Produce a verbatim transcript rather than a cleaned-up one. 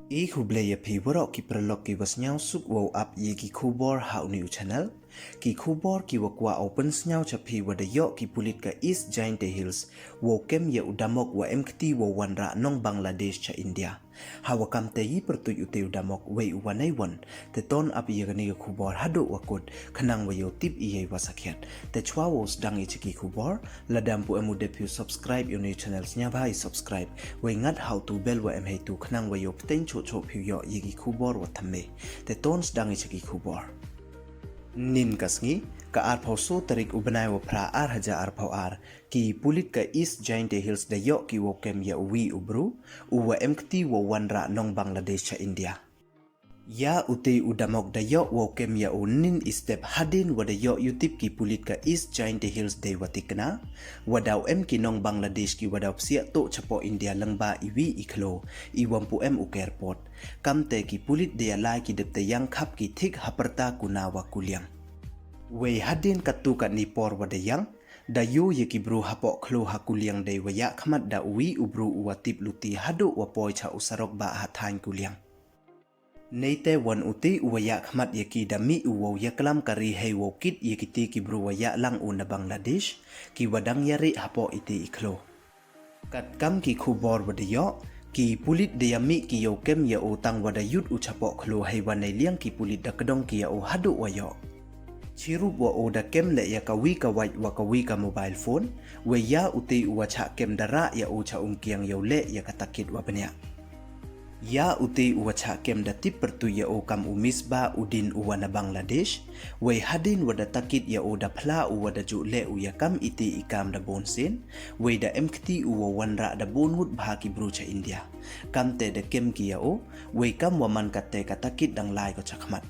I khublei ïa phi waroh ki paralok ki wa sñiaw suk wow ap ïa ki khubor ha u new channel. Ki khubor ki wa kwah u pynsñiaw cha phi wa da yoh ki pulit ka East Jaintia Hills wow kem ïa u damok wa em kti wow wanrah nong Bangladesh cha India. Ha wa kam te i pyrtuit u te u damok wei u wa nei wan. Te ton ap ïa kani ka khubor haduh wa kut khnang wa yoh tip ïa i wa sakhiat. Te chwa wow sdang ïa cha ki khubor, lada em pu em u dep phi u subscribe ïa u new channel, sñiawbha i subscribe. Wei ngat ha u tu bell wa em hei tu khnang wa yoh pteng choh choh phi u yoh ïa ki khubor wa thymme. Te ton sdang ïa cha ki khubor. Nin ka sngi, ka arphaw so tarik u bnai wa phra ar hajar arphaw ar, ki pulit ka East Jaintia Hills da yoh ki wow kem ïa u wi u bru, u wa em kti wow wanrah nong Bangladesh cha India. Ïa u te u damok da yoh wow kem ïa u nin i step hadien wa da yoh yu tip ki pulit ka East Jaintia Hills dei wa tikna, wa daw em ki nong Bangladesh ki wa daw psiah toh chapoh India lyngba i wi i khlo, i wam pu em u ka airport. Kam te ki pulit da ïa lai ki dep te ïang khap ki thik ha pyrta kuna wa kuliang. Wei hadien katu katni por wa da ïang, da yoh ïa ki bru hapoh khlo ha kuliang dei wa ïa khmat da u wi u bru u wa tip luti haduh wa poi cha u sarok ba ha thain kuliang. Nei te wan u te u wa ïa khmat ïa ki da mih u wow ïa klam ka ri hei wow kit ïa ki te ki bru wa ïa lang u na Bangladesh, ki wa dang ïa ri hapoh i te i khlo. Kat kam ki khubor wa da yoh, ki pulit da ïa mih ki yow kem ïa u tang wa da yut u chapoh khlo hei wa nei liang ki pulit da kdong ki ïa u haduh wa yoh. Chirup wa u da kem le ïa ka wi ka wait wa ka wi ka mobile phone, wei ïa u te u wa chah kem da rah ïa u cha um kiang yow le ïa ka takit wa bniah. Ïa u te u wa chah kem da tip pyrtuit ïa u kam u Misbah Uddin u wa na Bangladesh, wei hadien wa da takit ïa u da phla u wa da juh le u ïa kam i te i kam da bun sien, wei da em kti u wow wanrah da bun ngut bha ki bru cha India. Kam te da kem ki ïa u, wei kam wa man ka te ka takit dang lai ko cha khmat.